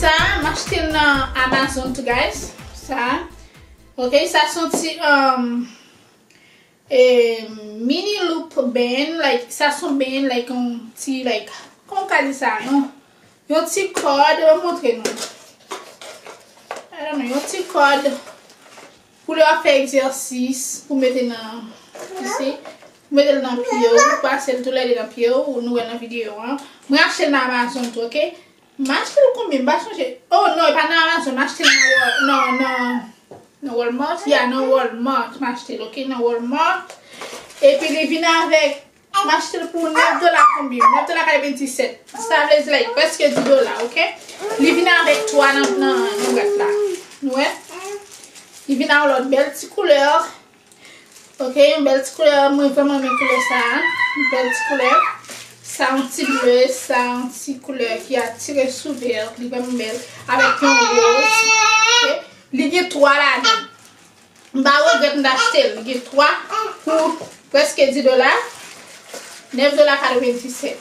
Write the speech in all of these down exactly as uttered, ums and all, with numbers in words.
Sa, m achte l nan Amazon tou, guys. Sa. Ok, sa se yon ti, um, e, mini loop band, like, sa se yon band, like, yon ti, like, kòman w ka di sa, non? Yon ti kòd, mwen montre nou. I don't know, yon ti kòd pou lè w ap fè egzèsis, pou mete nan, you see, pou mete l nan pye w, pase l toulède nan pye w, nou wè nan videyo an. Mwen achte l nan Amazon tou, ok? M achte l konbyen? M pa sonje. Oh, non, e pa nan Amazon, m achte l nan Wal-, nan, nan, nan Walmart. Yeah, nan Walmart, m achte l, ok? Nan Walmart. Epi li vin avèk M achte l pou nèf dola konbyen? Nèf dola katrevendiset. Sa vle di, like, prèske dis dola, oke? Li vin avèk twa nan, nan, nan bwat la. Nou wè? Li vin ak yon lòt bèl ti koulè. Oke, yon bèl ti koulè. Mwen vrèman renmen koulè sa a. Yon bèl ti koulè. Sa yon ti ble, sa yon ti koulè ki atire sou vè. Li vrèman bèl. Avèk yon woz. Oke? Li gen twa ladan. M pa regrèt m t achte l. Li gen twa pou prèske dis dola. Nèf dola katrevendiset.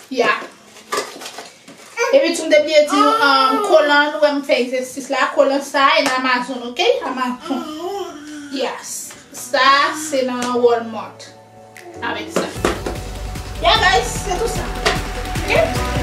Ya. Epi tou m te bliye di nou, um, kolan, nou wè m fè egzèsis la. Kolan sa, e nan Amazon, oke? Amazon. Yes. Sa, se nan Walmart. Avèk sa. Yeah, guys, se tou sa. Oke?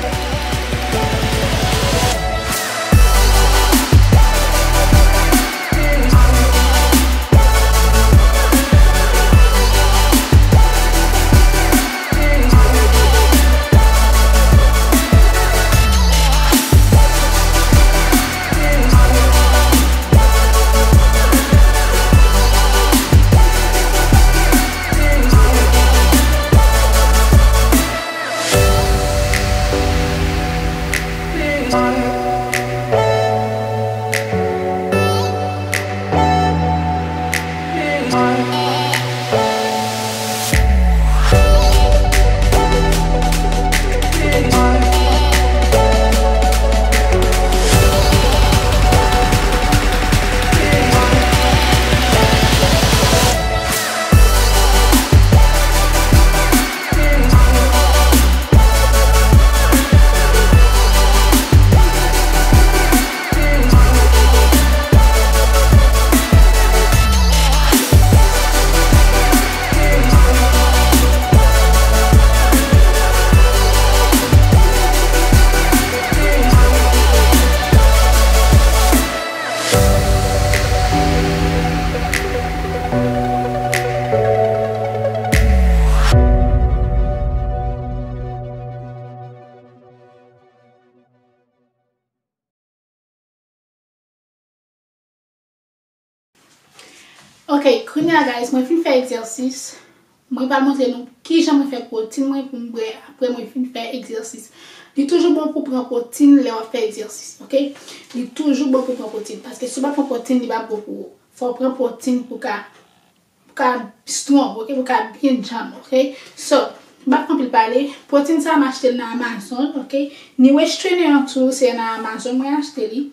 Ok, kounye a, guys, mwen fin fè egzèsis. Mwen pral montre nou kijan mwen fè pwotin mwen pou m bwè apre mwen fin fè egzèsis. Li toujou bon pou pran pwotin lè w ap fè egzèsis, ok? Li toujou bon pou pran pwotin, paske si w pa pran pwotin, li p ap bon pou ou. Fò w pran pwotin pou w ka, pou w ka strong, ok? Pou w ka byen djanm, ok? So, m p ap anpil pale. Pwotin sa, m achte l nan Amazon, ok? Ni Weight Trainer an tou, se nan Amazon mwen achte li.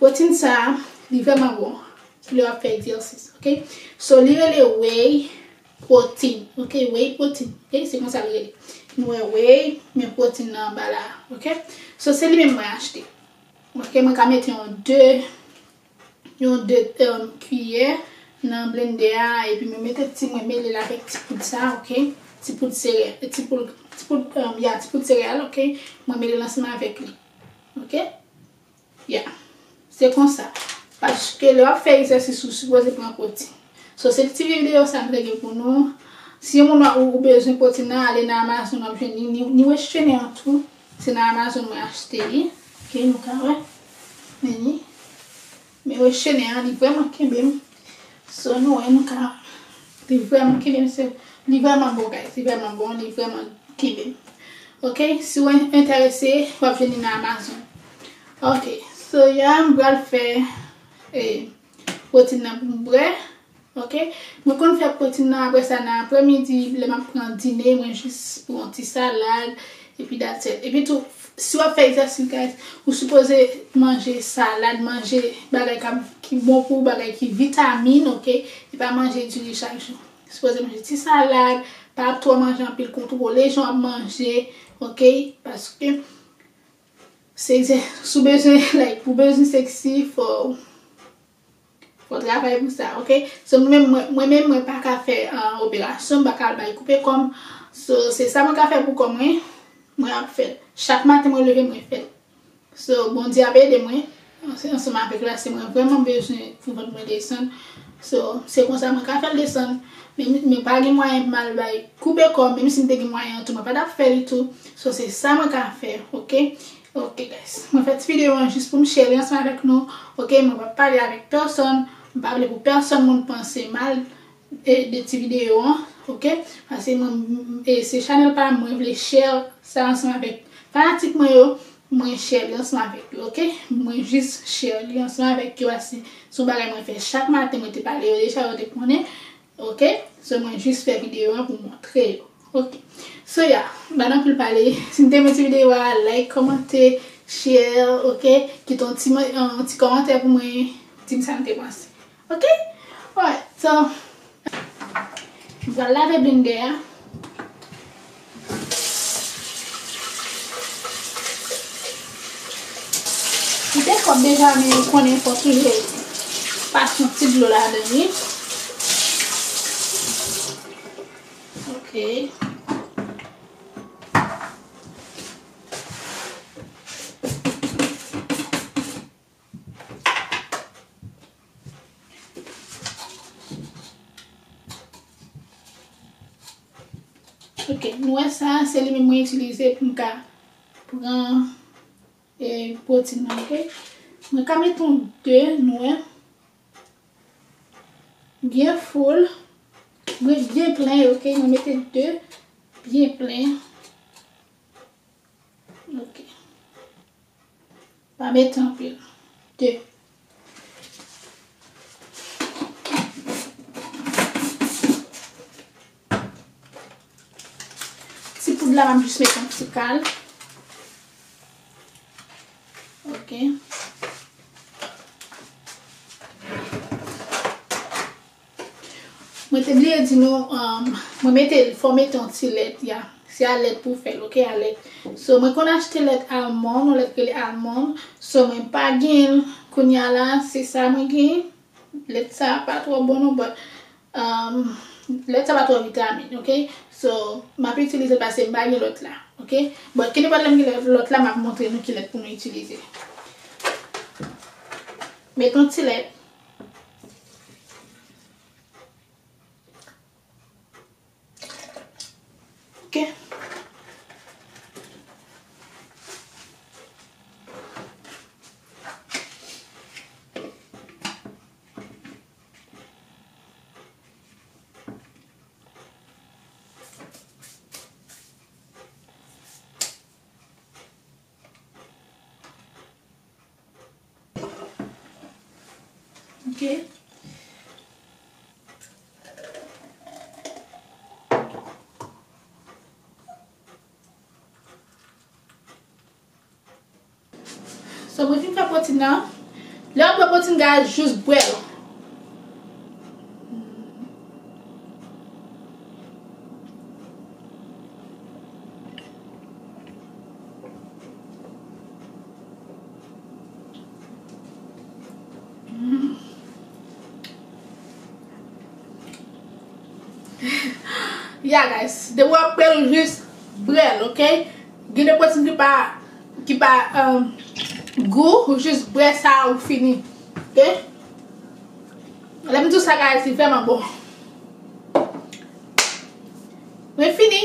Pwotin sa, li vrèman bon lè w ap fè egzèsis, ok? So, li rele whey protein, ok? Whey protein, ok? Se konsa li rele. Nou wè whey, men pwotin nan anba la, ok? So, se li menm mwen achte. Ok, mwen ka mete yon de, yon de, um, kiyè nan blendè a, epi mwen mete ti, mwen mele l avèk ti poud sa, ok? Ti poud sereyal, ti poud, ti poud, um, ya, ti poud sereyal, ok? Mwen mele l ansanm avèk li, ok? Ya. Se konsa. Paske lè w ap fè egzèsis, ou sipoze pran pwotin. So, se ti videyo sa m te gen pou nou. Si yon moun ou, ou bezwen pwotin nan, ale nan Amazon, w ap jwenn li. Ni, ni Weight Trainer an tou. Se nan Amazon mwen achte li. Ok, nou ka wè. Men ni. Men Weight Trainer an, li vrèman kenbe m. So, nou wè, nou ka, li vrèman kenbe m, se, li vrèman bon, guys, li vrèman bon, li vrèman kenbe m. Ok, si w en-, enterese, w ap jwenn li nan Amazon. Ok, so, ya, m pral fè, eh, pwotin nan pou m bwè. Ok, mwen konn fè pwotin nan apre sa, nan aprèmidi, lè m ap pran dine, mwen jis pran yon ti salad, epi that's it. Epi tou, si w ap fè egzèsis, guys, ou sipoze manje salad, manje bagay k ap, ki bon pou ou, bagay ki vitamin, ok? E pa manje diri chak jou. Ou sipoze manje ti salad, pa ap twò manje anpil, kontwole jan w ap manje, ok? Paske se, se, si w bezwen, like, pou w bezwen seksi, fò w Fò w travay pou sa, ok? So, mwen menm, mwen, mwen menm, mwen pa ka fè, ah, operasyon, m pa ka al bay koupe kò m. So, se sa mwen ka fè pou kò mwen, mwen ap fè l. Chak maten mwen leve, mwen fè l. So, Bondye ap ede mwen, anse-, ansanm avèk la, se mwen vrèman bezwen pou vant mwen desann. So, se konsa mwen ka fè l desann. Men, men pa gen mwayen pou m al bay koupe kò, menm si m te gen mwayen an tou, mwen pa t ap fè l tou. So, se sa mwen ka fè, ok? Ok, guys. Mwen fè ti videyo an jis pou m share li ansanm avèk nou. Ok, mwen pa pale avèk pèsonn. M pa vle pou pèsonn moun panse mal de, de ti videyo an. Ok? Paske mwen, e, se chanèl pa m, mwen vle share sa ansanm avèk fanatik mwen yo, mwen share li ansanm avèk yo, ok? Mwen jis share li ansanm avèk yo, paske se yon bagay mwen fè chak maten, mwen te pale yo deja, yo te konnen, ok? So, mwen jis fè videyo an pou montre yo, ok? So, yeah, m pa nan anpil pale. Si n te renmen ti videyo a, like, kòmante, share, ok? Kite yon ti, yon ti kòmantè pou mwen, di m sa n te panse. Ok? Alright, so, m pral lave blender a. Li te pwòp deja, men ou konnen fò toujou pase yon ti dlo ladan li. Ok. Ok, nwè sa, se li menm mwen itilize pou m ka pran, e, pwotin nan, ok? Mwen ka met yon de nwè, byen full, mwen byen plen, ok? Mwen mete de byen plen. Ok. Pa mete anpil. De. Ti poud la, m ap jis mete yon ti kal. Ok. Mwen te bliye di nou, um, mwen mete, fò mete yon ti lèt, ya. Se a lèt pou fè l, ok, a lèt. So, mwen konn achte lèt almond, yon lèt ki rele almond. So, mwen pa gen l kounye a la, se sa mwen gen. Lèt sa pa twò bon non, but, um, lèt sa pa twò vitamin, ok? So, m ap itilize l paske m pa gen lòt la, ok? But, kenenpòt lè m gen lòt la, m ap montre nou ki lèt pou nou itilize. Met yon ti lèt. Ok. Ok. So, mwen fin fè pwotin nan. Lè w ap bwè pwotin, guys, jis bwè l. Yeah, guys, depi w ap bwè l, jis bwè l, ok? Gen de pwotin ki pa, ki pa, um, gou, ou jis bwè sa, ou fini, ok? Lè m di w sa, guys, li vrèman bon. Mwen fini.